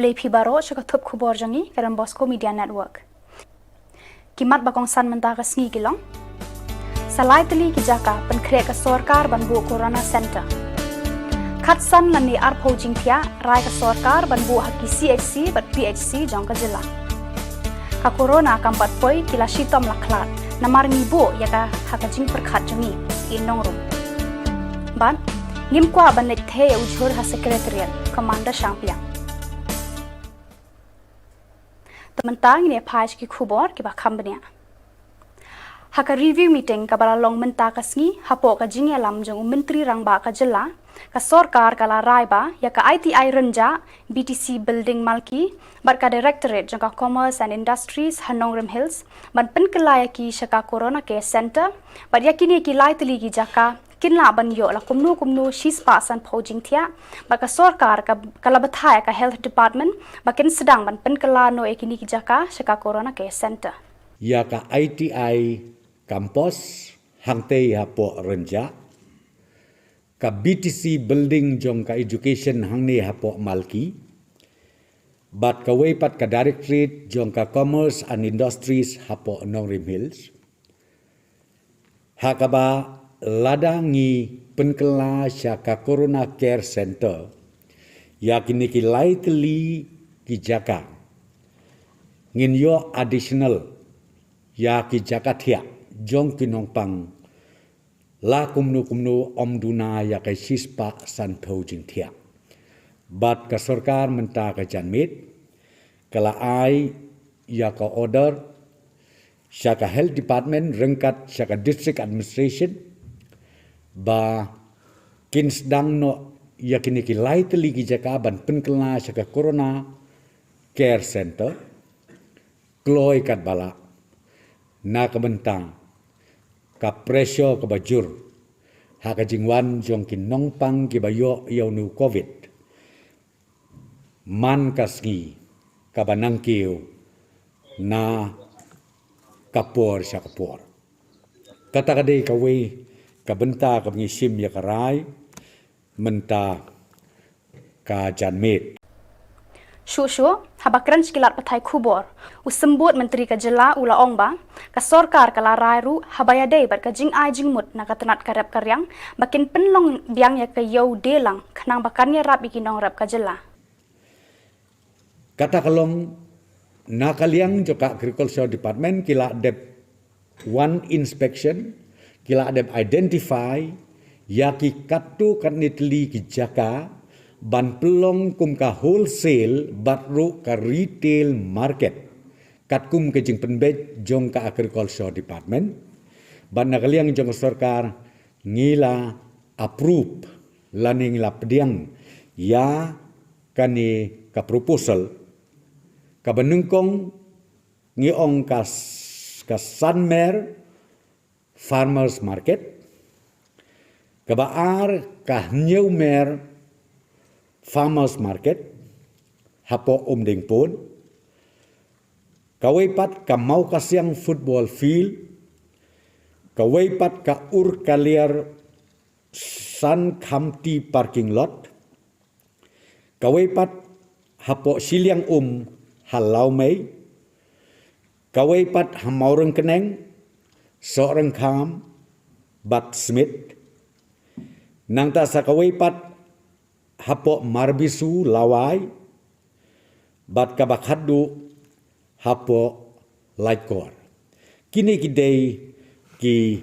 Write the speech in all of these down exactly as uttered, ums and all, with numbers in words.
Lei phi baroh sha ka thup khubor jong ngi ka Don Bosco Media Network. Ki mat ba kongsan mynta ka sngi ki long: Sa lai tylli ki jaka pynkhreh ka sorkar ban buh Corona Center. Khatsan lane arphew jingthiah rai ka sorkar ban buh ha ki C H C bad P H C jong ka jylla. Ka Corona kam pat poi, ki la shitom la khlad namar ngi buh ïa ka ha ka jingpyrkhat jong ngi ki nongrum. Bad ngim kwah ban leit theh ïa u jhur ha Secretariat, Commander Shangpliang. Te mynta ngin ïa phai sha ki khubor kiba kham bniah. Ha ka review meeting kaba la long mynta ka sngi hapoh ka jingïalam jong u Myntri Rangbah ka jylla, ka sorkar ka la rai ba ïa ka I T I Rynjah, B T C Building Malki bad ka Directorate jong ka Commerce and Industries ha Nongrim Hills ban pynkylla ïa ki sha ka Corona Care Center, bad ïa kine ki lai tylli ki jaka kin lah ban ïoh la kumno kumno shispah sanphew jingthiah, bad ka sorkar ka, ka la bthah ïa ka Health Department ba kin sdang ban pynkylla noh ïa kine ki jaka sha ka Corona Care Center. Ïa ka I T I campus hangtei hapoh Rynjah, ka B T C building jong ka education hangne hapoh Malki, bad kawei pat ka Directorate jong ka Commerce and Industries hapoh Nongrim Hills. Ha kaba lada ngi pynkylla sha ka Corona Care Center ïa kine ki lai tylli ki jaka, ngin ïoh additional ïa ki jaka thiah jong ki nongpang la kumno kumno ym duna ïa ka shispah sanphew jingthiah. Bad ka sorkar mynta ka janmiet ka la ai ïa ka order sha ka Health Department ryngkat sha ka District Administration ba kin sdang noh ïa kine ki lai tylli ki jaka ban pynkylla sha ka Corona Care Center kloi katba lah, na ka bynta ka pressure kaba jur ha ka jingwan jong ki nongpang kiba ïoh ïa une u Covid man ka sngi kaba nangkiew na ka por sha ka por. Kata ka dei kawei ka bynta kaba ngi shim ïa ka rai mynta ka janmiet. Shuh shuh, haba kren sha ki lad pathai khubor, u Symbud Myntri ka jylla u la ong ba ka sorkar ka la rai ruh haba ïadei bad ka jingai jingmut na ka tnat ka rep ka riang ba kin pynlong biang ïa ka ïew die lang khnang ba kan ïarap ïa ki nongrep ka jylla. Kata ka long, na ka liang jong ka Agriculture Department ki la dep wan inspection, ki la dep identify ïa ki katto katne tylli ki jaka ban pynlong kum ka wholesale bad ruh ka retail market katkum ka jingpynbeit jong ka Agriculture Department. Bad na ka liang jong ka sorkar ngi la approve lane ngi la pdiang ïa kane ka proposal, kaba nyngkong ngi ong ka s-, ka Sanmer Farmers Market, kaba ar ka Hynñiewmer Farmers Market hapoh Umdingpur, kawei pat ka Mawkasiang Football Field, kawei pat ka Urkaliar San Khamti Parking Lot, kawei pat hapoh Shiliang Um ha Lawmei, kawei pat ha Mawryngkneng, Sohryngkham bad Smit, nangta sa kawei pat hapoh Marbisu Lawai, bad kaba khatduh hapoh Laitkor. Kine ki dei ki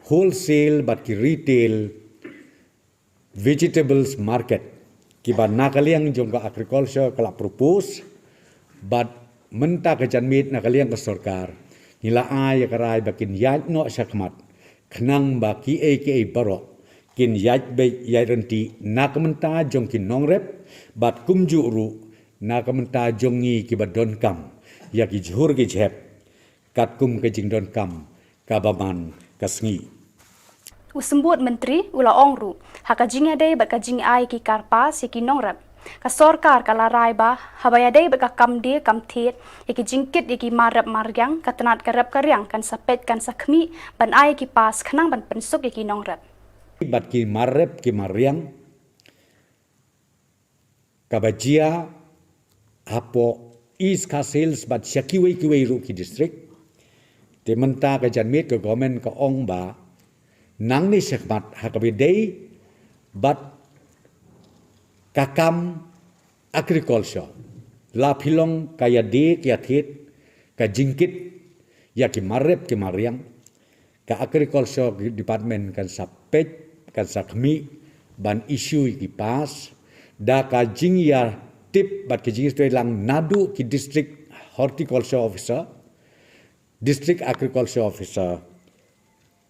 wholesale bad ki retail vegetables market kiba na ka liang jong ka agriculture ka la propose, bad mynta ka janmiet na ka liang ka sorkar ngi la ai ïa ka rai ba kin ïaid noh shakhmat khnang ba kiei kiei baroh kin ïaid beit ïaid ryntih na ka bynta jong ki nongrep, bad kumjuh ruh na ka bynta jong ngi kiba donkam ïa ki jhur ki jhep katkum ka jingdonkam kaba man ka sngi. U Symbud Myntri u la ong ruh, ha ka jingïadei bad ka jingai ki CARPAs ïa ki nongrep, ka sorkar ka la rai ba haba ïadei bad ka kam die kam thied ïa ki jingkit ïa ki mar rep mar riang, ka tnat ka rep ka riang kan sa peit kan sa khmih ban ai ïa ki pas khnang ban pynsuk ïa ki nongrep. Bad ki mar rep ki mar riang kaba jia hapoh East Khasi Hills bad sha kiwei kiwei ruh ki district. Te mynta ka janmiet ka government ka ong ba nangne shakhmat ha kaba ïadei bad ka kam agriculture, la phi long ka ïadei ka ïathied, ka jingkit ïa ki mar rep ki mar riang, ka agriculture department kan sa peit, kan sa khmih ban issue ïa ki pass, da ka jingïatip bad ka jingïatreilang naduh ki district horticulture officer, district agriculture officer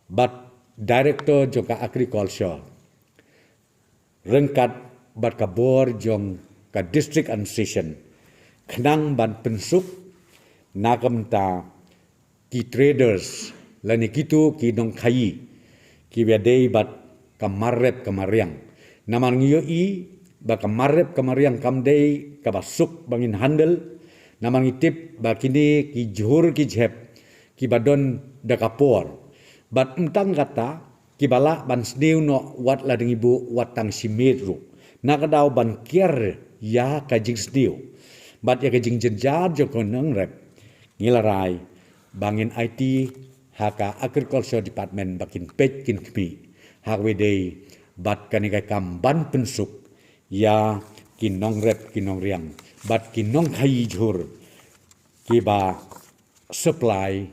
bad director jong ka agriculture, ryngkat bad ka bor jong ka district administration, khnang ban pynsuk na ka bynta ki traders lane kito ki nongkhaïi kiba ïadei bad ka mar rep ka mar riang. Namar ngi ïohi ba ka mar rep ka mar riang kam dei kaba suk ba ngin handle, namar ngi tip ba kine ki jhur ki jhep kiba don da ka por. Bad ym tang kata, kiba lah ban sniew noh wat la dang ïa buh wat tang shi miet ruh, na ka daw ban kiar ïa ka jingsniew bad ïa ka jingjynjar jong ka nongrep. Ngi la rai ba ngin aiti ha ka agriculture department ba kin peit kin khmih ha kaba ïadei bad kane ka kam ban pynsuk ïa ki nongrep ki nongriang bad ki nongkhaïi jhur kiba supply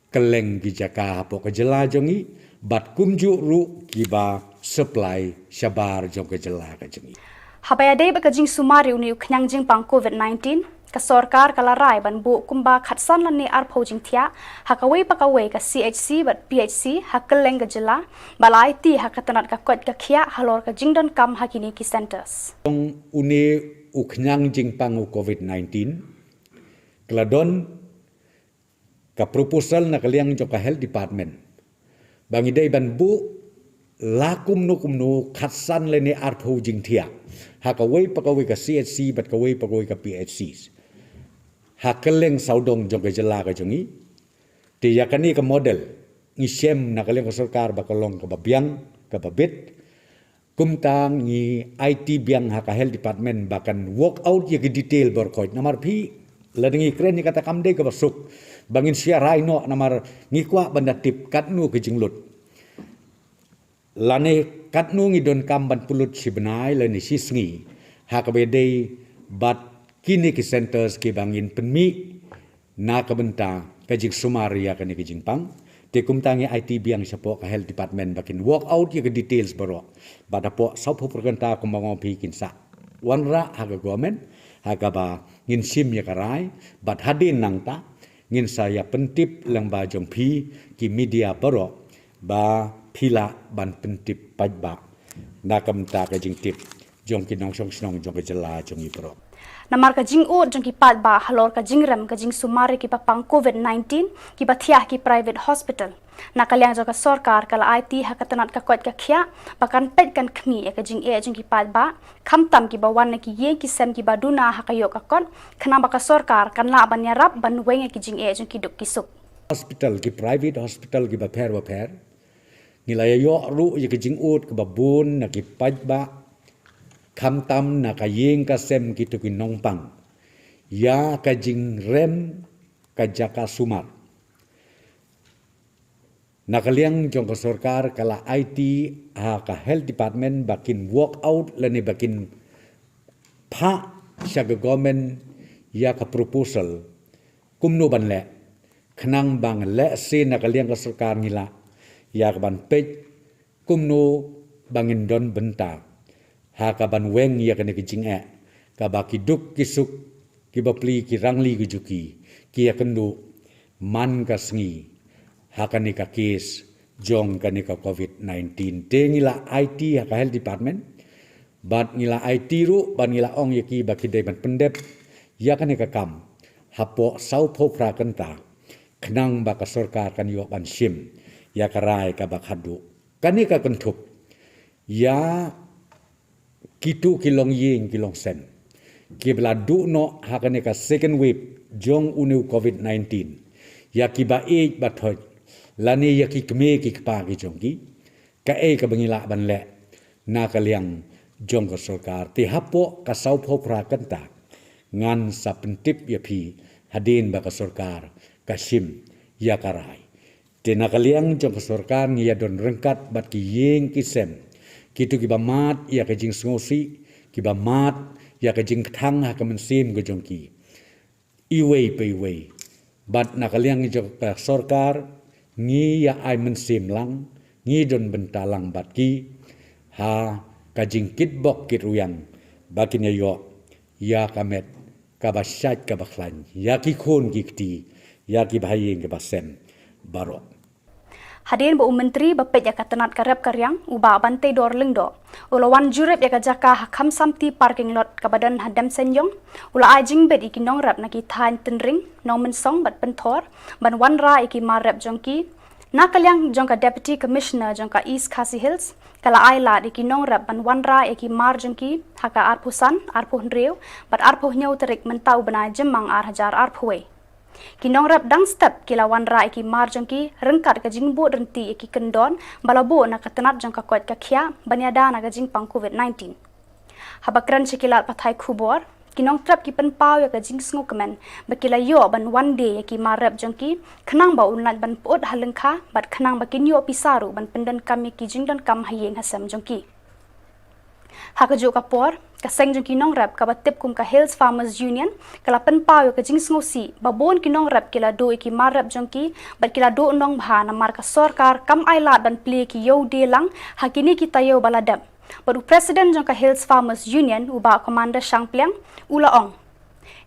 kylleng ki jaka hapoh ka jylla jong ngi bad kumjuh ruh kiba supply shabar jong ka jylla ka jong ngi. Haba ïadei bad ka jingsumar ïa une u khñiang jingpang COVID nineteen, ka sorkar ka la rai ban buh kumba khatsan lane arphew jingthiah ha kawei pa kawei ka C H C bad P H C ha kylleng ka jylla, ba la aiti ha ka tnat ka koit ka khiah halor ka jingdonkam ha kine ki centres. Jong une u khñiang jingpang u COVID nineteen, ka la don ka proposal na ka liang jong ka health department ba ngi dei ban buh la kumno kumno khatsan lane arphew jingthiah ha kawei pa kawei ka C H C bad kawei pa kawei ka P H Cs ha kylleng sawdong jong ka jylla ka jong ngi. Te ïa kane ka model ngi shem na ka liang ka sorkar ba ka long kaba biang kaba bit. Kumta ngi aiti biang ha ka health department ba kan work out ïa ki detail baroh khoit. Namar phi, lada ngi kren ïa kata kam dei kaba suk ba ngin shu rai noh, namar ngi kwah ban da tip katno ka jinglut lane katno ngi donkam ban pynlut shi bnai lane shi sngi ha kaba ïadei bad kine ki centres kiba ngin pynmih na ka bynta ka jingsumar ïa kane ka jingpang. Te kumta ngi aiti biang shapoh ka health department ba kin work out ïa ka details baroh. Bad hapoh sawphew phra kynta kumba nga ong phi kin sa wanrah ha ka government ha kaba ngin shim ïa ka rai. Bad hadien nangta ngin sa ïa pyntip lyngba jong phi ki media baroh ba phi lah ban pyntip paidbah na ka bynta ka jingtip jong ki nongshong shnong jong ka jylla jong ngi baroh. Namar ka jingud jong ki paidbah halor ka jingrem ka jingsumar ïa kiba pang COVID nineteen kiba thiah ki private hospital, na ka liang jong ka sorkar ka la aiti ha ka tnat ka koit ka khiah ba kan peit kan khmih ïa ka jingeh jong ki paidbah, khamtam kiba wan na ki ïing ki sem kiba duna ha ka ïoh ka kot, khnang ba ka sorkar kan lah ban ïarap ban weng ïa ki jingeh jong ki duk ki suk. Hospital, ki private hospital kiba pher ba pher, ngi la ïa ïoh ruh ïa ka jingud kaba bun na ki paidbah, khamtam na ka ïing ka sem kito ki nongpang ïa ka jingrem ka jaka sumar. Na ka liang jong ka sorkar ka la aiti ha ka health department ba kin work out lane ba kin phah sha ka government ïa ka proposal kumno ban leh, khnang ba lehse na ka liang ka sorkar ngi lah ïa ka ban peit kumno ba ngin don bynta ha ka ban weng ïa kane ka jingeh kaba ki duk ki suk, ki bapli, ki rangli ki juki ki ïa kynduh man ka sngi ha kane ka case jong kane ka COVID nineteen. Te ngi la aiti ha ka health department bad ngi la aiti ruh bad ngi la ong ïa ki ba ki dei ban pyndep ïa kane ka kam hapoh sawphew phra kynta, khnang ba ka sorkar kan ïoh ban shim ïa ka rai kaba khadduh. Kane ka kynthup ïa kito ki longïing ki longsem kiba la duh noh ha kane ka second wave jong une u COVID nineteen, ïa kiba ïeit ba thoit lane ïa ki kmie ki kpa ki jong ki, kaei kaba ngi lah ban leh na ka liang jong ka sorkar. Te hapoh ka sawphew phra kynta Ngan sa pyntip ïa phi hadien ba ka sorkar ka shim ïa ka rai. Te na ka liang jong ka sorkar ngi ïa don ryngkat bad ki ïing ki sem, kito kiba mad ïa ka jingsngewsih, kiba mad ïa ka jingkthang ha ka mynsiem ka jong ki, iwei pa iwei. Bad na ka liang jong ka sorkar ngi ïa ai mynsiem lang, ngi don bynta lang bad ki ha ka jingkitbok kitrwiang ba kin ïa ïoh ïa ka met kaba shait kaba khlaiñ ïa ki khun ki kti, ïa kiba ha ïing kiba sem baroh. Hadien ba u Myntri ba peit ïa ka tnat ka rep ka riang, u Bah Banteidor Lyngdoh, u la wan jurip ïa ka jaka ha Khamsamti parking lot kaba don ha Demsenïong, u la ai jingbit ïa ki nongrep na ki thaiñ Tynring, Nongmynsong bad Pynthor ban wanrah ïa ki mar rep jong ki. Na ka liang jong ka Deputy Commissioner jong ka East Khasi Hills, ka la ai lad ïa ki nongrep ban wanrah ïa ki mar jong ki ha ka arphew san, arphew hynriew bad arphew hynñiew tarik mynta u bnai Jymmang ar hajar arphew wei. Ki nongrep dang step ki la wanrah ïa ki mar jong ki ryngkat ka jingbud ryntih ïa ki kyndon ba la buh na ka tnat jong ka koit ka khiah ban ïada na ka jingpang covid nineteen. Haba kren sha ki lad pathai khubor, ki nongtrep ki pynpaw ïa ka jingsngewkmen ba ki la ïoh ban wan die ïa ki mar rep jong ki khnang ba un lait ban pyut ha lyngkha bad khnang ba kin ïoh pisa ruh ban pyndonkam ïa ki jingdonkam ha ïing ha sem jong ki. Ha kajuh ka por, ka seng jong ki nongrep kaba tip kum ka Hills Farmers Union ka la pynpaw ïa ka jingsngewsih ba bun ki nongrep ki la duh ïa ki mar rep jong ki bad ki la duh nongbha namar ka sorkar kam ai lad ban plie ki ïew die lang ha kine ki taïew ba la dep. Bad u President jong ka Hills Farmers Union, u Bah Commander Shangpliang, u la ong,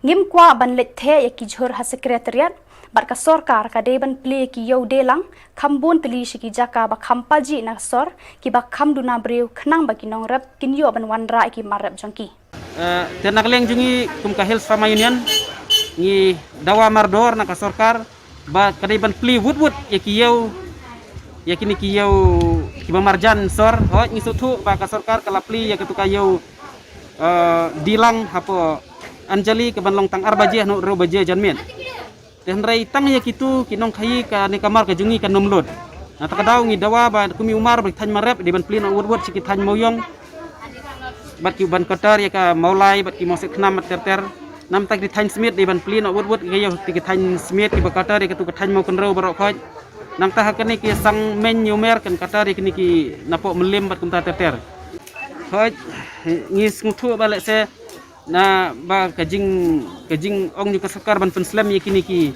ngim kwah ban leit theh ïa ki jhur ha Secretariat bad ka sorkar ka dei ban plie ïa ki ïew die lang kham bun tylli sha ki jaka ba kham pajih na ka sor, kiba kham duna briew khnang ba ki nongrep kin ïoh ban wanrah ïa ki mar rep jong ki. Eh, te na ka liang jong ngi kum ka Hills Farmer Union, ngi dawa mardor na ka sorkar ba ka dei ban plie wut wut ïa ki ïew, ïa kine ki ïew kiba marjan sor. Hooid, ngi sngewthuh ba ka sorkar ka la plie ïa katu ka ïew, eh, die lang hapoh Anjali kaban long tang ar baje haduh hynriew baje janmiet. Te hynrei tang ïa kitu ki nongkhaïi kane ka mar ka jong ngi kan ym lut. Na kata ka daw ngi dawa ba kum i Umar bad ki thaiñ Marep dei ban plie noh wut wut sha ki thaiñ Mawïong bad ki ban quarter ïa ka Mawlai bad ki Mawsitkhnam bad ter ter. Namar ki thaiñ Smit dei ban plie noh wut wut ïa ki thaiñ Smit kiba quarter ïa katu ka thaiñ Mawkynrew baroh khoit. Nangta ha kane ki Sangmeiñ Umar kan quarter ïa kine ki napoh Mylliem bad kumta ter ter. Hooid, ngi sngewthuh ba lehse na ba ka jing, ka jingong jong ka sorkar ban pynslem ïa kine ki,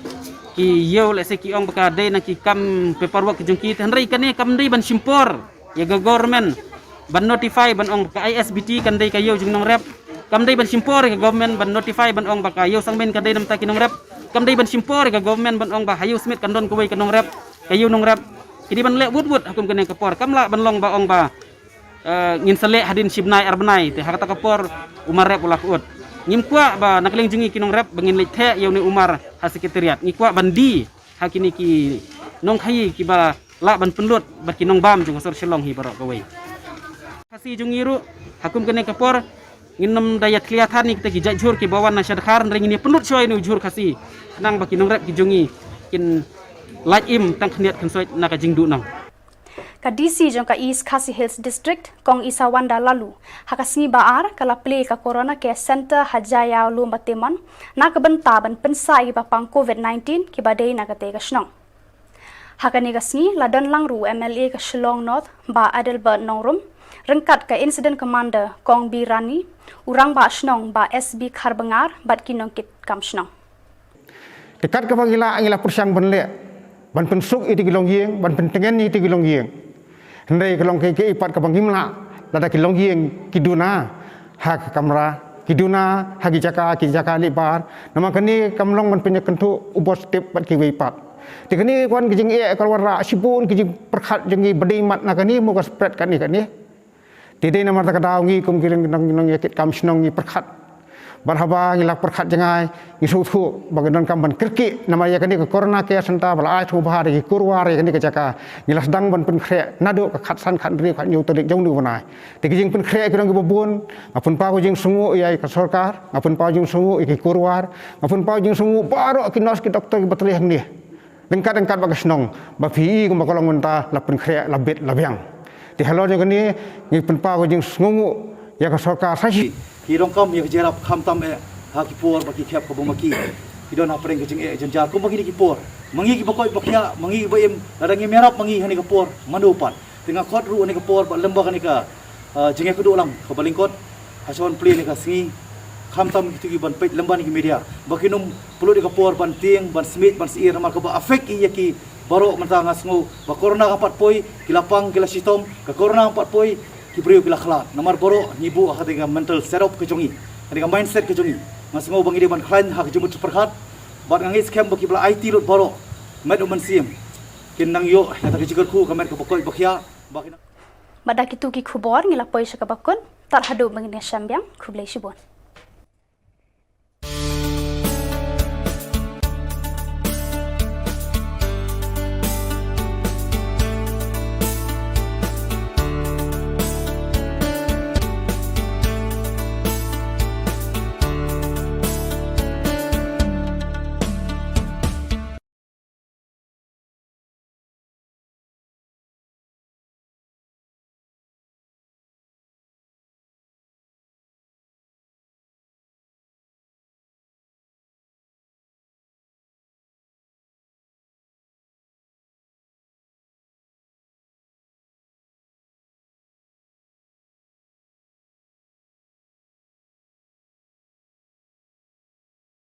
ki ïew, lehse ki ong ba ka dei na ki kam paperwork jong ki, te hynrei kane kam dei ban shim por ïa ka government ban notify ban ong ka I S B T kan dei ka ïew jong nongrep. Kam dei ban shim por ïa ka government ban notify ban ong ba ka ïew Sangmeiñ kan dei namar ki nongrep. Kam dei ban shim por ïa ka government ban ong ba ha ïew Smit kan don kawei ka nongrep, ka ïew nongrep. Ki dei ban leh wut wut ha kum kane ka por. Kam lah ban long ba ong ba eh, ngin sa leh hadien shi bnai ar bnai, te ha kata ka por u mar rep u la pyut. Ngim kwah ba na ka liang jong ngi ki nongrep ba ngin leit theh ïa une u mar ha Secretariat. Ngi kwah ban die ha kine ki nongkhaïi kiba lah ban pynlut bad ki nongbam jong ka sor Shillong hi baroh kawei. Khasi jong ngi ruh ha kum kane ka por ngin ym da ïathuh than ïa kita ki jait jhur kiba wan na sha Dkhar, hynrei ngin ïa pynlut shuwa ïa une u jhur Khasi khnang ba ki nongrep ki jong ngi kin lait im tang khyndiat khynsoit na ka jingduhnong. Ka D C jong ka East Khasi Hills District, Kong Isawanda Laloo, ha ka sngi ba ar ka la plie ka Corona Care Centre ha Jaïaw Lumbatemon na ka bynta ban pynsah ïa kiba pang covid nineteen kiba dei na katei ka shnong. Ha kane ka sngi la don lang ruh u M L A ka Shillong North, Bah Adelbert Nongrum, ryngkat ka Incident Commander Kong B Rani, u Rangbah Shnong Bah S B Kharbyngar bad ki nongkitkam shnong. Te kat kaba ngi lah, ngi la pyrshang ban leh ban pynsuk ïa ki longïing, ban pyntngen ïa ki longïing. Hynrei ka long kaei kaei pat kaba ngim lah, lada ki longïing ki duna ha ka kamra, ki duna ha ki jaka, ki jaka lehbar. Namar kane kam long ban pynïakynduh u bor step bad kiwei pat. Te kane ka wan ka jingeh ka la wanrah shibun ka jingpyrkhat jong ngi ba dei mat na kane mo ka spread kane kane. Te dei namar kata ka daw ngi kum ki nong, nong, nongïakitkam shnong ngi pyrkhat. Bad haba ngi la pyrkhat jngai, ngi sngewthuh ba ka donkam ban kyrkieh namar ïa kane ka Corona Care Centre ba la ai sngewbha da ki kurwar ïa kane ka jaka. Ngi la sdang ban pynkhreh naduh ka khatsan, khathynriew, khathynñiew tarik jong une u bnai. Te ki jingpynkhreh ki long kiba bun, nga pynpaw ka jingsngewnguh ïa ka sorkar, nga pynpaw jingsngewnguh ïa ki kurwar, nga pynpaw jingsngewnguh baroh ki nurse ki doktor kiba trei hangne. Ryngkat ryngkat bad ka shnong ba phi i kumba ka long mynta la pynkhreh la bit la biang. Te halor jong kane ngi pynpaw ka jingsngewnguh ïa ka sorkar sa shisien. Ki donkam ïa ka jingïarap khamtam eh Ha ki por ba ki khep kaba ma ki ki don ha pdeng ka jingeh jynjar kumba kine ki por. Ma ngi kiba koit ba khiah, ma ngi kiba im, lada ngim ïarap ma ngi ha kane ka por, mano pat? Te nga khot ruh ha kane ka por bad lyngba kane ka, ah, jingïakynduh lang kaba lyngkot ha shwa ban plie ha kane ka sngi, khamtam kito kiban peit lyngba kine ki media, ba kin ym pynlut ïa ka por ban tieng, ban smiej, ban syier, namar kaba affect ïa ki baroh. Mynta nga sngew ba corona ka pat poi, ki la pang, ki la shitom, ka corona ka pat poi, ki briew ki la khlad. Namar baroh ngi buh ha kata ka mental setup ka jong ngi, kata ka mindset ka jong ngi. Nga sngew ba ngi dei ban khlaiñ ha ka jingmut pyrkhat, bad nga ngeit skhem ba kiba la aiti lut baroh, met u mynsiem, kin nang ïoh ïa kata ka jingkyrkhu ka met kaba koit ba khiah, ba kin Bad da kito ki khubor ngi la poi sha kaba kut, tad haduh ban ïashem biang, khublei shibun.